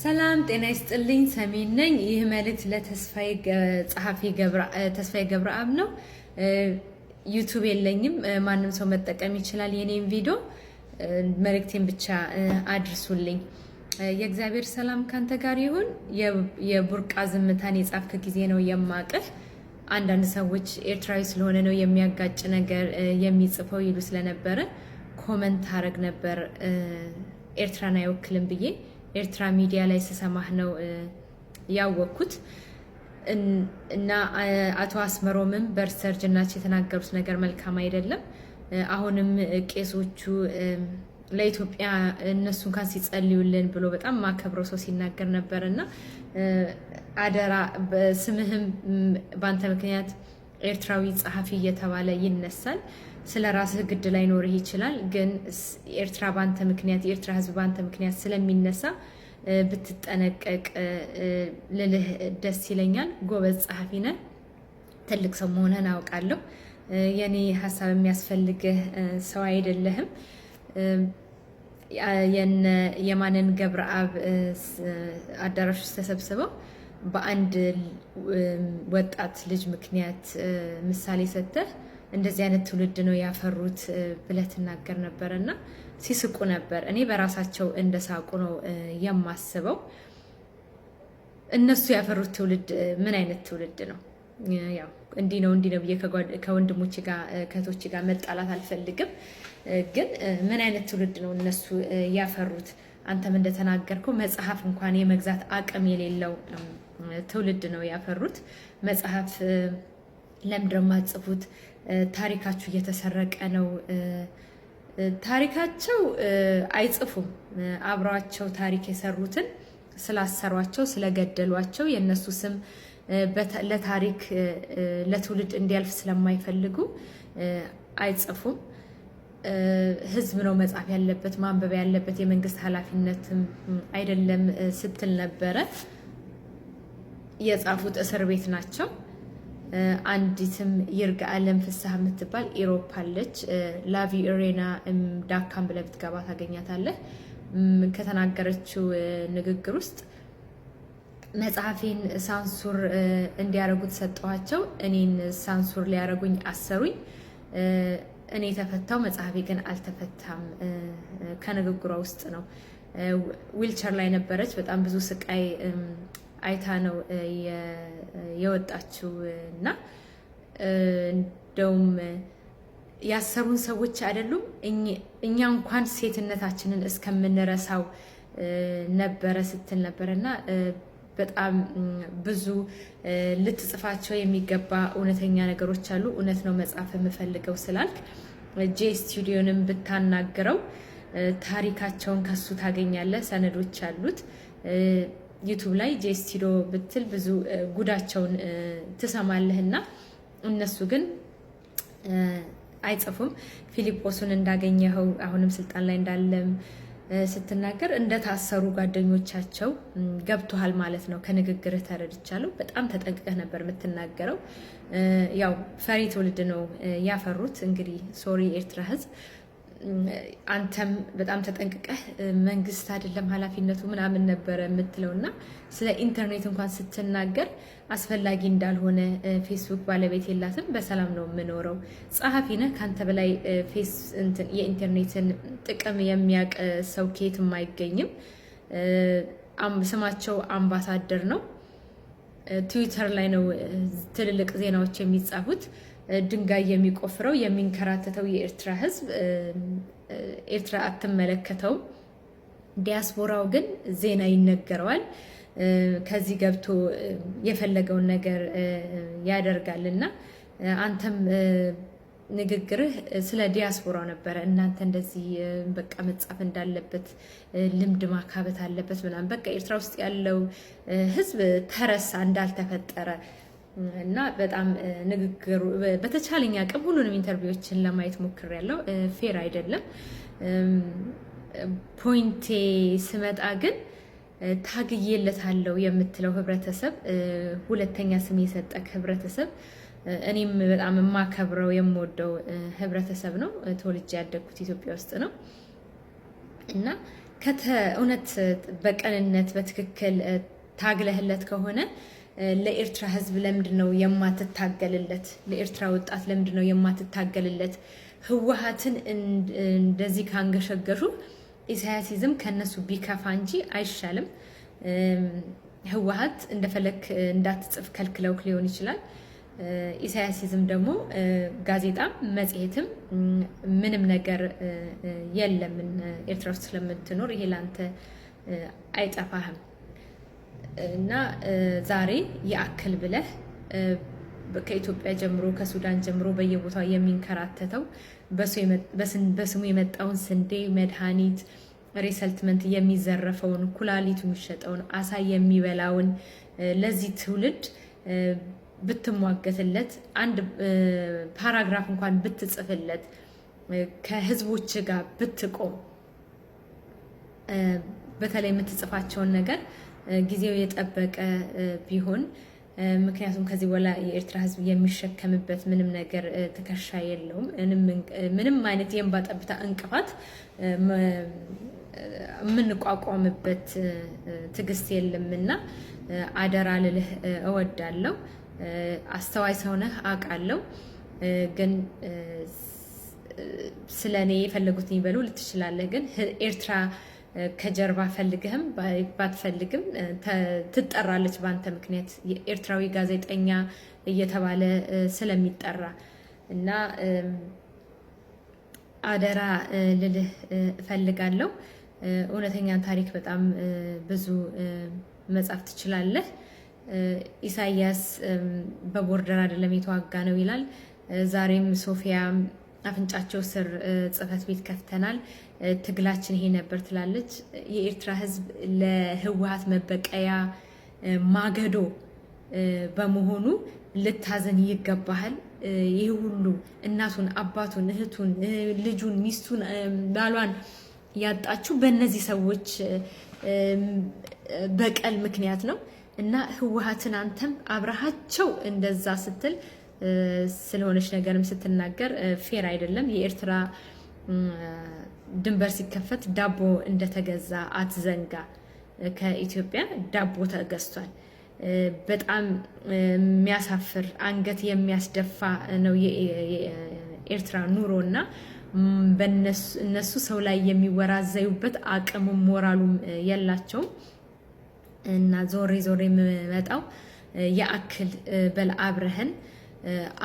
ሰላም ጤና ይስጥልኝ። ሰሜን ነኝ። ይህ መልእክት ለተስፋዬ ጸሐፊ ተስፋዬ ገብረአብ ነው። YouTube የለኝም። ማንም ሰው መጠቀም ይችላል የኔን ቪዲዮ። መልእክቴን ብቻ አድርሱልኝ። የእግዚአብሔር ሰላም ካንተ ጋር ይሁን። የቡርቃ ዝምታን የጻፍክ ጊዜ ነው የማቅህ። አንዳንድ ሰዎች ኤርትራዊ ስለሆነ ነው የሚያጋጭ ነገር የሚጽፈው ይሉ ስለነበረ comment አረግ ነበር ኤርትራን አይወክልም ብዬ። ኤርትራ ሚዲያ ላይ ስሰማህ ነው ያወቅኩት። እና አቶ አስመሮምም በስተርጅናቸው የተናገሩት ነገር መልካም አይደለም። አሁንም ቄሶቹ ለኢትዮጵያ እነሱ እንኳን ሲጸልዩልን ብሎ በጣም ማከብረው ሰው ሲናገር ነበር። እና አደራ፣ ስምህም በአንተ ምክንያት ኤርትራዊ ጸሐፊ እየተባለ ይነሳል። ስለ ራስህ ግድ ላይኖርህ ይችላል፣ ግን ኤርትራ በአንተ ምክንያት፣ የኤርትራ ሕዝብ በአንተ ምክንያት ስለሚነሳ ብትጠነቀቅ ልልህ ደስ ይለኛል። ጎበዝ ጸሐፊ ነህ፣ ትልቅ ሰው መሆንህን አውቃለሁ። የኔ ሀሳብ የሚያስፈልግህ ሰው አይደለህም። የነ የማንን ገብረአብ አዳራሽ ውስጥ ተሰብስበው በአንድ ወጣት ልጅ ምክንያት ምሳሌ ሰጥተህ እንደዚህ አይነት ትውልድ ነው ያፈሩት ብለህ ትናገር ነበር እና ሲስቁ ነበር። እኔ በራሳቸው እንደሳቁ ነው የማስበው። እነሱ ያፈሩት ትውልድ ምን አይነት ትውልድ ነው? ያው እንዲህ ነው እንዲህ ነው ብዬ ከወንድሞች ጋር ከእህቶች ጋር መጣላት አልፈልግም። ግን ምን አይነት ትውልድ ነው እነሱ ያፈሩት? አንተም እንደተናገርከው መጽሐፍ እንኳን የመግዛት አቅም የሌለው ትውልድ ነው ያፈሩት። መጽሐፍ ለምንድነው የማትጽፉት? ታሪካችሁ እየተሰረቀ ነው። ታሪካቸው አይጽፉም። አብረዋቸው ታሪክ የሰሩትን ስላሰሯቸው፣ ስለገደሏቸው የእነሱ ስም ለታሪክ ለትውልድ እንዲያልፍ ስለማይፈልጉ አይጽፉም። ህዝብ ነው መጻፍ ያለበት፣ ማንበብ ያለበት፣ የመንግስት ኃላፊነትም አይደለም ስትል ነበረ። የጻፉት እስር ቤት ናቸው። አንዲትም ይርጋ አለም ፍስሐ የምትባል ኢሮፕ አለች። ላቪ ሬና ዳካም ብለህ ብትገባ ታገኛታለህ። ከተናገረችው ንግግር ውስጥ መጽሐፌን ሳንሱር እንዲያደርጉት ሰጠኋቸው። እኔን ሳንሱር ሊያደርጉኝ አሰሩኝ። እኔ የተፈታው መጽሐፌ ግን አልተፈታም። ከንግግሯ ውስጥ ነው። ዊልቸር ላይ ነበረች። በጣም ብዙ ስቃይ አይታ ነው የወጣችው እና እንደውም ያሰሩን ሰዎች አይደሉም፣ እኛ እንኳን ሴትነታችንን እስከምንረሳው ነበረ ስትል ነበረ። እና በጣም ብዙ ልትጽፋቸው የሚገባ እውነተኛ ነገሮች አሉ። እውነት ነው መጻፍ የምፈልገው ስላልክ ጄ ስቱዲዮንም ብታናግረው ታሪካቸውን ከሱ ታገኛለህ። ሰነዶች አሉት። YouTube ላይ ጄ ስቱዲዮ ብትል ብዙ ጉዳቸውን ትሰማለህና እነሱ ግን አይጽፉም። ፊሊጶሱን እንዳገኘኸው አሁንም ስልጣን ላይ እንዳለም ስትናገር እንደታሰሩ ጓደኞቻቸው ገብቶሃል ማለት ነው። ከንግግርህ ተረድቻለሁ። በጣም ተጠንቅቀህ ነበር የምትናገረው። ያው ፈሪ ትውልድ ነው ያፈሩት። እንግዲህ sorry ኤርትራ ሕዝብ፣ አንተም በጣም ተጠንቅቀህ መንግስት አይደለም ኃላፊነቱ ምናምን ነበረ የምትለው እና ስለ ኢንተርኔት እንኳን ስትናገር አስፈላጊ እንዳልሆነ፣ ፌስቡክ ባለቤት የላትም፣ በሰላም ነው የምኖረው። ጸሐፊ ነህ፣ ከአንተ በላይ የኢንተርኔትን ጥቅም የሚያውቅ ሰው ከየትም አይገኝም። ስማቸው አምባሳደር ነው። ትዊተር ላይ ነው ትልልቅ ዜናዎች የሚጻፉት። ድንጋይ የሚቆፍረው የሚንከራተተው የኤርትራ ሕዝብ ኤርትራ አትመለከተውም። ዲያስፖራው ግን ዜና ይነገረዋል። ከዚህ ገብቶ የፈለገውን ነገር ያደርጋል እና አንተም ንግግርህ ስለ ዲያስፖራው ነበረ። እናንተ እንደዚህ በቃ መጻፍ እንዳለበት፣ ልምድ ማካበት አለበት ምናምን፣ በቃ ኤርትራ ውስጥ ያለው ህዝብ ተረሳ እንዳልተፈጠረ። እና በጣም ንግግሩ በተቻለኝ አቅም ሁሉንም interview ዎችን ለማየት ሞክሬያለሁ። Fair አይደለም። Point ኤ ስመጣ ግን ታግዬለታለሁ የምትለው ህብረተሰብ፣ ሁለተኛ ስም የሰጠክ ህብረተሰብ፣ እኔም በጣም የማከብረው የምወደው ህብረተሰብ ነው። ተወልጄ ያደግኩት ኢትዮጵያ ውስጥ ነው እና እውነት በቅንነት በትክክል ታግለህለት ከሆነ ለኤርትራ ሕዝብ ለምንድን ነው የማትታገልለት? ለኤርትራ ወጣት ለምንድን ነው የማትታገልለት? ህወሀትን እንደዚህ ካንገሸገሹ ኢሳያሲዝም ከነሱ ቢከፋ እንጂ አይሻልም። ህወሀት እንደፈለክ እንዳትጽፍ ከልክለውክ ሊሆን ይችላል። ኢሳያሲዝም ደግሞ ጋዜጣም መጽሔትም ምንም ነገር የለም ኤርትራ ውስጥ ስለምትኖር ይሄ ለአንተ አይጠፋህም። እና ዛሬ ይአክል ብለህ ከኢትዮጵያ ጀምሮ ከሱዳን ጀምሮ በየቦታው የሚንከራተተው በስሙ የመጣውን ስንዴ፣ መድኃኒት፣ resettlement የሚዘረፈውን፣ ኩላሊቱ የሚሸጠውን፣ አሳ የሚበላውን ለዚህ ትውልድ ብትሟገትለት፣ አንድ paragraph እንኳን ብትጽፍለት፣ ከህዝቦች ጋር ብትቆም፣ በተለይ የምትጽፋቸውን ነገር ጊዜው የጠበቀ ቢሆን፣ ምክንያቱም ከዚህ በኋላ የኤርትራ ህዝብ የሚሸከምበት ምንም ነገር ትከሻ የለውም። ምንም አይነት የእንባ ጠብታ እንቅፋት የምንቋቋምበት ትዕግስት የለምና አደራ ልልህ እወዳለሁ። አስተዋይ ሰው ነህ አውቃለሁ፣ ግን ስለ እኔ የፈለጉትን ይበሉ ልትችላለህ። ግን ኤርትራ ከጀርባ ፈልገህም ባትፈልግም ትጠራለች በአንተ ምክንያት የኤርትራዊ ጋዜጠኛ እየተባለ ስለሚጠራ እና አደራ ልልህ እፈልጋለሁ። እውነተኛ ታሪክ በጣም ብዙ መጻፍ ትችላለህ። ኢሳያስ በ border አይደለም የተዋጋ ነው ይላል። ዛሬም ሶፊያ አፍንጫቸው ስር ጽህፈት ቤት ከፍተናል፣ ትግላችን ይሄ ነበር ትላለች። የኤርትራ ሕዝብ ለህወሀት መበቀያ ማገዶ በመሆኑ ልታዘን ይገባሃል። ይህ ሁሉ እናቱን፣ አባቱን፣ እህቱን፣ ልጁን፣ ሚስቱን፣ ባሏን ያጣችው በእነዚህ ሰዎች በቀል ምክንያት ነው እና ህወሀትን አንተም አብረሃቸው እንደዛ ስትል ስለሆነች ነገርም ስትናገር fair አይደለም። የኤርትራ ድንበር ሲከፈት ዳቦ እንደተገዛ አትዘንጋ። ከኢትዮጵያ ዳቦ ተገዝቷል። በጣም የሚያሳፍር አንገት የሚያስደፋ ነው የኤርትራ ኑሮ እና እነሱ ሰው ላይ የሚወራዘዩበት አቅሙም ሞራሉም የላቸውም። እና ዞሬ ዞሬ የምመጣው ይአክል በል፣ አብረህን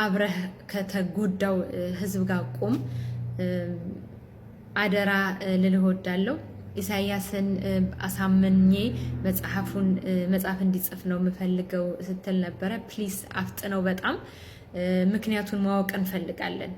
አብረህ ከተጎዳው ህዝብ ጋር ቁም። አደራ ልልህ እወዳለሁ። ኢሳያስን አሳምኜ መጽሐፉን መጽሐፍ እንዲጽፍ ነው የምፈልገው ስትል ነበረ። Please አፍጥነው፣ በጣም ምክንያቱን ማወቅ እንፈልጋለን።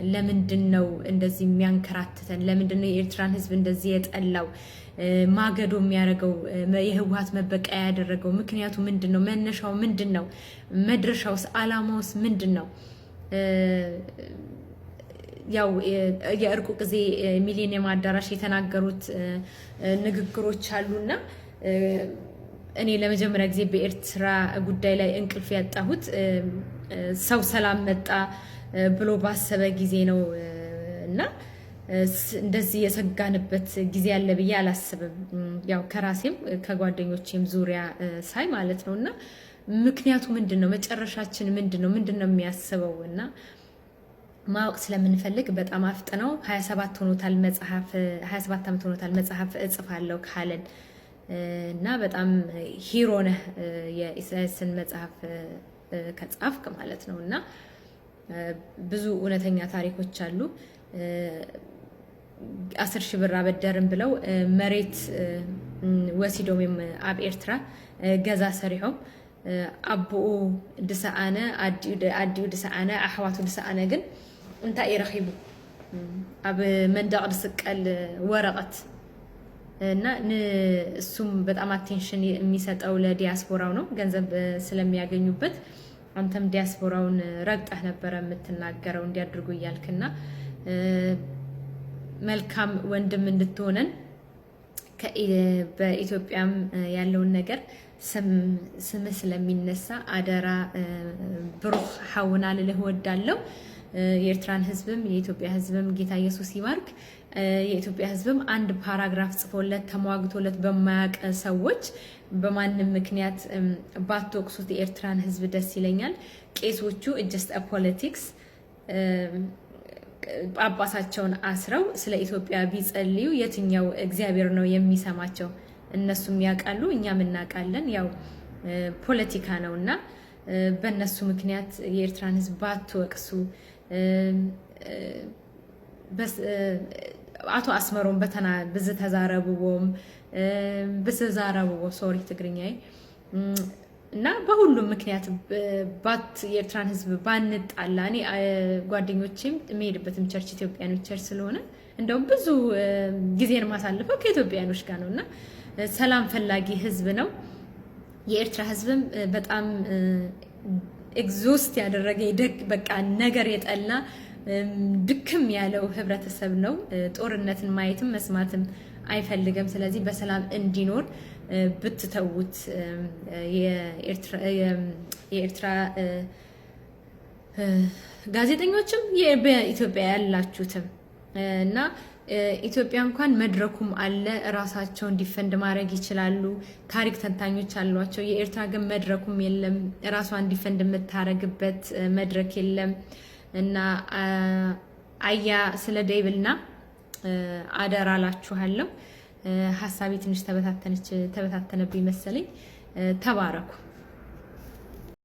ለምንድን ነው እንደዚህ የሚያንከራትተን? ለምንድን ነው የኤርትራን ህዝብ እንደዚህ የጠላው? ማገዶ የሚያደርገው፣ የህወሀት መበቀያ ያደረገው ምክንያቱ ምንድን ነው? መነሻው ምንድን ነው? መድረሻውስ አላማውስ ምንድን ነው? ያው የእርቁ ጊዜ ሚሊኒየም አዳራሽ የተናገሩት ንግግሮች አሉና እኔ ለመጀመሪያ ጊዜ በኤርትራ ጉዳይ ላይ እንቅልፍ ያጣሁት ሰው ሰላም መጣ ብሎ ባሰበ ጊዜ ነው እና እንደዚህ የሰጋንበት ጊዜ አለ ብዬ አላስብም። ያው ከራሴም ከጓደኞቼም ዙሪያ ሳይ ማለት ነው። እና ምክንያቱ ምንድን ነው? መጨረሻችን ምንድን ነው? ምንድን ነው የሚያስበው? እና ማወቅ ስለምንፈልግ በጣም አፍጥነው። 27 ሆኖታል መጽሐፍ፣ 27 ዓመት ሆኖታል መጽሐፍ እጽፋለሁ ካለን እና በጣም hero ነህ የኢሳያስን መጽሐፍ ከጻፍክ ማለት ነው። እና ብዙ እውነተኛ ታሪኮች አሉ። 10,000 ብር አበደርን ብለው መሬት ወሲዶም ኣብ ኤርትራ ገዛ ሰሪሖም ኣቦኡ ድሰኣነ፣ ኣዲኡ ድሰኣነ፣ ኣሕዋቱ ድሰኣነ ግን እንታይ እዩ ረኺቡ? ኣብ መንደቕ ድስቀል ወረቐት። እና እሱም በጣም attention የሚሰጠው ለዲያስፖራው ነው፣ ገንዘብ ስለሚያገኙበት። አንተም ዲያስፖራውን ረግጠህ ነበረ የምትናገረው እንዲያድርጉ እያልክና መልካም ወንድም እንድትሆነን በኢትዮጵያም ያለውን ነገር ስምህ ስለሚነሳ አደራ ብሩክ ሓውና ልልህ እወዳለሁ። የኤርትራን ሕዝብም የኢትዮጵያ ሕዝብም ጌታ ኢየሱስ ይባርክ። የኢትዮጵያ ሕዝብም አንድ paragraph ጽፎለት ተሟግቶለት በማያውቅ ሰዎች በማንም ምክንያት ባትወቅሱት የኤርትራን ሕዝብ ደስ ይለኛል። ቄሶቹ just politics ጳጳሳቸውን አስረው ስለ ኢትዮጵያ ቢጸልዩ የትኛው እግዚአብሔር ነው የሚሰማቸው? እነሱም ያውቃሉ፣ እኛም እናውቃለን። ያው ፖለቲካ ነው እና በእነሱ ምክንያት የኤርትራን ህዝብ ባትወቅሱ፣ አቶ ኣስመሮም በተና ብዝተዛረብዎም ብዝተዛረብዎ፣ sorry ትግርኛዬ፣ እና በሁሉም ምክንያት ባት የኤርትራን ህዝብ ባንጣላ። እኔ ጓደኞቼም የሚሄድበትም church ኢትዮጵያኖች church ስለሆነ እንደውም ብዙ ጊዜን ማሳልፈው ከኢትዮጵያኖች ጋር ነው እና ሰላም ፈላጊ ህዝብ ነው። የኤርትራ ህዝብም በጣም exhaust ያደረገ በቃ ነገር የጠላ ድክም ያለው ህብረተሰብ ነው። ጦርነትን ማየትም መስማትም አይፈልግም። ስለዚህ በሰላም እንዲኖር ብትተዉት የኤርትራ ጋዜጠኞችም በኢትዮጵያ ያላችሁትም እና ኢትዮጵያ እንኳን መድረኩም አለ፣ እራሳቸውን defend ማድረግ ይችላሉ። ታሪክ ተንታኞች አሏቸው። የኤርትራ ግን መድረኩም የለም፣ እራሷን defend የምታረግበት መድረክ የለም። እና አያ ስለ ደይብልና አደራ ላችኋለሁ። ሀሳቤ ትንሽ ተበታተነብኝ መሰለኝ። ተባረኩ።